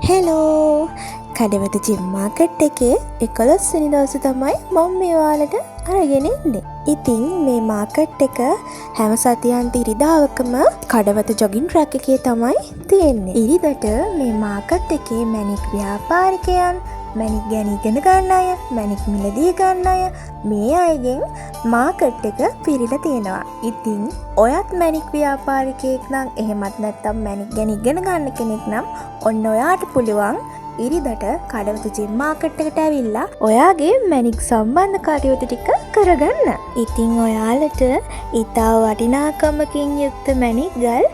Hello, Kadawatha gem market එකේ 11 වෙනි දවසේ තමයි මම මේ ඔයාලට අරගෙන එන්නේ. ඉතින් මේ මාකට් එක හැම සතියන්ත ඉරිදාවකම කඩවත ජොගින් ට්‍රැක් එකේ තමයි තියෙන්නේ. ඉරිදට මේ මාකට් එකේ මැණික් ව්‍යාපාරිකයන්, මැණික් ගැන ඉගෙන ගන්න අය, මැණික් මිලදී ගන්න අය, මේ අයගෙන් මාකට් එක පිරිලා තියෙනවා. ඉතින් ඔයත් මැණික් ව්‍යාපාරිකයෙක් නම්, එහෙමත් නැත්නම් මැණික් ගැන ඉගෙන ගන්න කෙනෙක් නම්, ඔන්න ඔයාට පුළුවන් ඉරිදට කඩවත ජෙම් මාකට් එකට ඇවිල්ලා ඔයාගේ මැණික් සම්බන්ධ කටයුතු ටික කරගන්න. ඉතින් ඔයාලට ඉතා වටිනාකමකින් යුක්ත මැණික් ගල්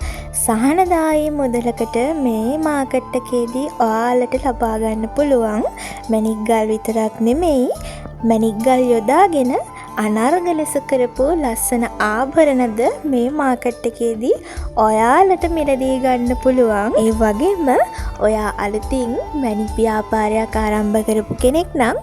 සහනදායී මුදලකට මේ මාකට් එකේදී ඔයාලට ලබා ගන්න පුළුවන්. මැණික් ගල් විතරක් නෙමෙයි, මැණික් ගල් යොදාගෙන අනර්ඝ ලෙස කරපු ලස්සන ආභරණද මේ මාකට් එකේදී ඔයාලට මිලදී ගන්න පුළුවන්. ඒ වගේම ඔයා අලුතින් මැණික් ව්‍යාපාරයක් ආරම්භ කරපු කෙනෙක් නම්,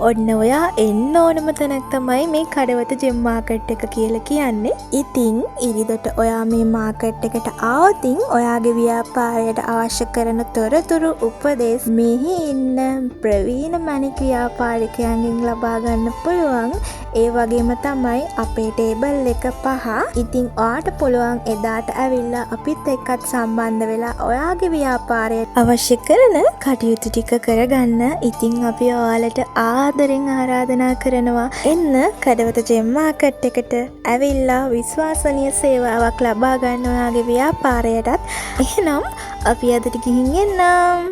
ඔන්න ඔයා එන්න ඕනම තැනක් තමයි මේ කඩවත ජෙම් මාකට් එක කියලා කියන්නේ. ඉතින් ඉරිදට ඔයා මේ මාකට් එකට ආවොතින් ඔයාගේ ව්‍යාපාරයට අවශ්‍ය කරන තොරතුරු, උපදෙස් මෙහි ඉන්න ප්‍රවීණ මැණික් ව්‍යාපාරිකයන්ගෙන් ලබා ගන්න පුළුවන්. ඒ වගේම තමයි අපේ ටේබල් එක 5. ඉතින් ඔයාට පුළුවන් එදාට ඇවිල්ලා අපිත් එක්කත් සම්බන්ධ වෙලා ඔයාගේ ව්‍යාපාරයට අවශ්‍ය කරන කටයුතු ටික කරගන්න. ඉතින් අපි ඔයාලට ආදරෙන් ආරාධනා කරනවා, එන්න කඩවත ජෙම් මාකට් එකට ඇවිල්ලා විශ්වාසනීය සේවාවක් ලබා ගන්න ඔයාගේ ව්‍යාපාරයටත්. එහෙනම් අපි අදට ගිහින් එන්නම්.